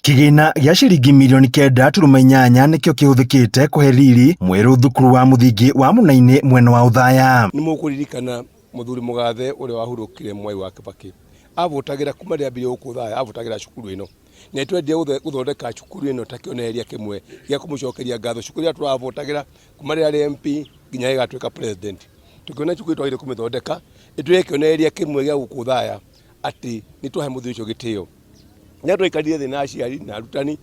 Kĩgĩna gĩa ciringi mirioni 9.8 nĩkĩo kĩhũthĩkĩte kũhe riri mwerũ thukuru wa mũthingi wa Mũnainĩ mwena wa Othaya. Nĩ mũkũririkana mũthuri mũgathe ũrĩa wahurũkire Mwai wa Kibaki avotagĩra kuma rĩrĩa ambirie gũkũ Othaya avotagĩra cukuru ĩno na nĩtwendire gũthondeka cukuru ĩno ta kĩonereria kĩmwe gĩa kũmũcokeria ngatho. Cukuru ĩrĩa tũravotagĩra kuma rĩrĩa arĩ MP nginya ĩgatuĩka president. Tũkĩona cukuru twagĩrĩire kũmĩthondeka ĩtuĩke kĩonereria kĩmwe gĩa gũkũ Othaya atĩ nĩ twahe mũthuri ũcio gĩtĩo. Rĩrĩa twaikarire thĩ na aciari na arutani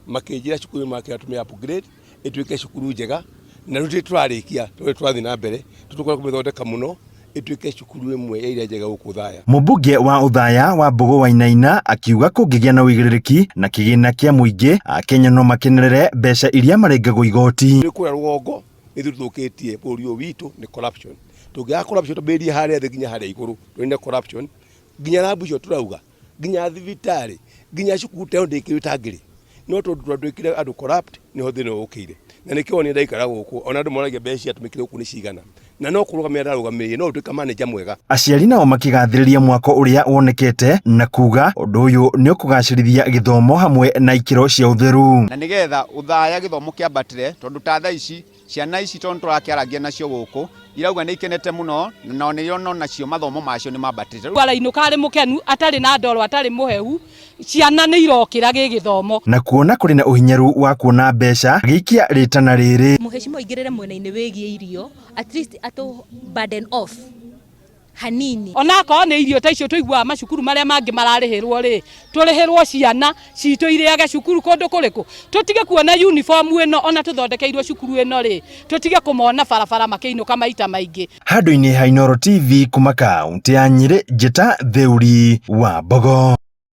makĩnjĩra cukuru ĩno makĩra tũmĩ upgrade ĩtuĩke cukuru njega na rĩu tũrarĩkia tũrĩ tũrathiĩ na mbere tũtũkora kũmĩthondeka mũno ĩtuĩke cukuru ĩmwe ya iria njega gũkũ Othaya. Mũmbunge wa Othaya Wambũgũ Wainaina akiuga kũngĩgĩa na ũigĩrĩrĩki na kĩgĩna kĩa mũingĩ, Akenya no makenerere mbeca iria marengagwo igoti. Twĩ kũrĩa rũgongo nĩ ithuĩ tũthũkĩtie bũrũri ũyũ witũ nĩ corruption. Tũngĩaga corruption twambĩrĩrie harĩa thĩ nginya harĩa igũrũ tũnine corruption nginya rambu icio tũrauga nginya thibitarĩ nginya cukuru ta ĩyo ndĩkĩrĩ tangĩrĩ no tondũ twatuĩkire andũ corrupt nĩho thĩna ũyũ ũkĩire na nĩkĩo wonire ndaikara gũkũ ona andũ moragia mbeca ciatũmĩkire gũkũ nĩ cigana na no kũrũgamĩrĩra ndarũgamĩrĩire no ũtuĩka manager mwega. Aciari nao makĩgathĩrĩria mwako ũrĩa wonekete na kuga ũndũ ũyũ nĩ ũkũgacĩrithia gĩthomo hamwe na ikĩro cia ũtheru. Na nĩgetha Othaya gĩthomo kĩambatĩre tondũ ta thaa ici Ciana ici tondũ tũrakĩarangia nacio gũkũ irauga nĩ ikenete mũno na nĩ irona onacio mathomo macio nĩ mambatĩte. Rĩu arainũka arĩ mũkenu atarĩ na ndoro atarĩ mũhehu, ciana nĩ irokĩra gĩgĩthomo. Na kuona kũrĩ na ũhinyaru wa kuona mbeca agĩikia rĩtana rĩrĩ. Mũhecimwa aingĩrĩre mwena-inĩ wĩgiĩ irio at least atũ burden off hanini. Ona akorwo nĩ irio ta icio tũiguaga macukuru marĩa mangĩ mararĩhĩrwo rĩ, tũrĩhĩrwo ciana citũ irĩage cukuru kũndũ kũrĩkũ? Tũtige kuona uniform ĩno ona tũthondekeirwo cukuru ĩno rĩ, tũtige kũmona barabara makĩinũka maita maingĩ. Handũ-inĩ ha Inooro TV kuma kaũntĩ ya Nyĩrĩ, njĩta Theuri wa Mbogo.